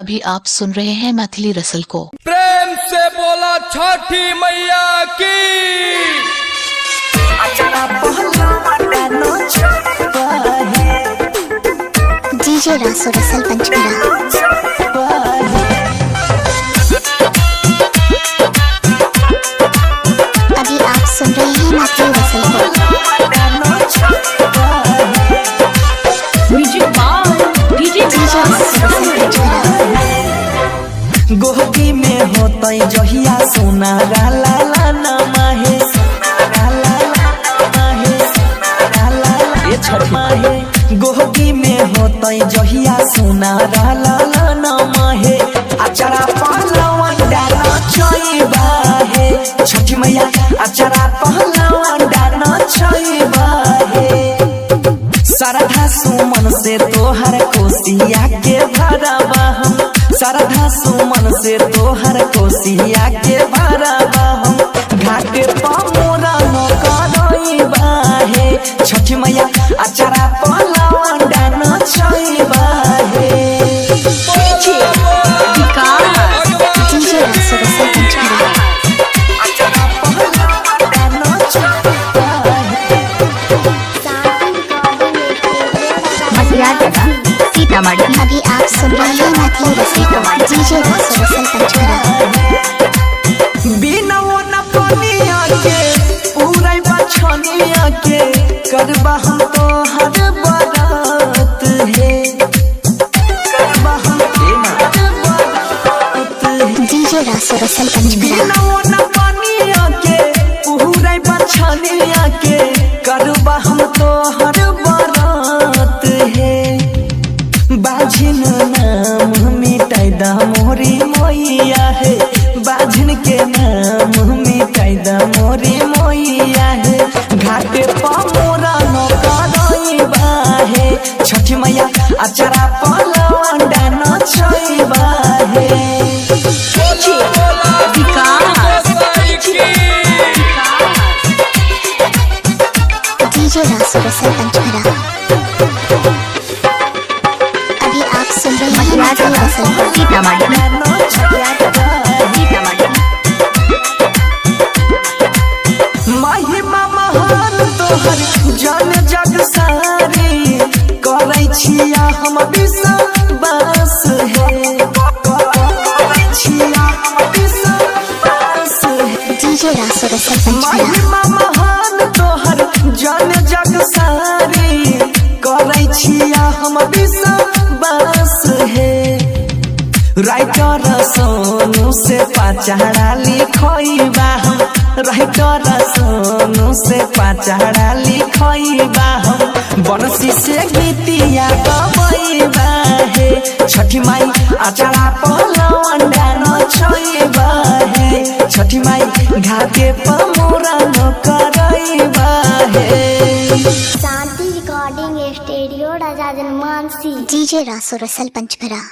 अभी आप सुन रहे हैं मैथिली रसल को। प्रेम से बोला छठी मैया की। डीजे रासो रसल पंचकरा। अभी आप सुन रहे हैं मैथिली रसल को। Music by DJ DJ Raso Rasal Panchkara. गोहकी में होतई जहिया सोना ला ला ला ना माहे ला ला ला माहे ला ला ला ए छठ माहे। गोहकी में होतई जहिया सोना ला ला ला ना माहे अचरा पहलवान नचइबा हे छठ मैया अचरा पहलवान नचइबा हे। सरधा सुमन से तोहर कोसिया के भरबा हम, सरधा सुमन से तोहर कोसिया के भरबा हम, घाटे पमोरा न करइबा हे छठ मैया अचरा पलवंडा नचइबा हे। डीजे रासो रसल पंचकरा। अचरा पलवंडा नचइबा हे। मसियार सीतामढ़ी। अभी आप सुन रहे हैं मैथिली रसल को। डीजे रासो रसल पंचकरा। बिना वो न पनिया के पूरा बछनिया के करबा हम तो हर बारात हे, करबा हम हर बारात हे। डीजे रासो रसल पंचकरा। बिना वो न पनिया के पूरा बछनिया के करबा हम तो हर बारात हे। बाझिन नाम मिटाई दा मोरी मोइया हे, बाझिन के नाम मिटाई दा मोरी मोइया हे, घाटे पमोरा न करइबा हे छठ मैया अचरा पलवंडा नचइबा हे। गोसाई की। डीजे रासो रसल पंचकरा। अभी आप सुन रहे हैं मैथिली रसल को। सीतामढ़ी नचइबा सीतामढ़ी। महिमा महान तोहर जन जग सारी करै छिया हम विश्वास हे, करै छिया हम विश्वास हे। डीजे रासो रसल पंचकरा। महिमा महान तोहर जन जग सारी करै छिया हम विश्वास हे। राइटर सोनू से पाचाड़ा लिखइबा हम, राइटर सोनू से पाचाड़ा लिखइबा हम, बनसी से गीतिया गबइबा हे छठी माई अचरा पलवंडा नचइबा हे छठी माई घाटे पमोरा न करइबा हे। शांति रिकॉर्डिंग स्टूडियो राजा जनमानसी। डीजे रासो रसल पंचकरा।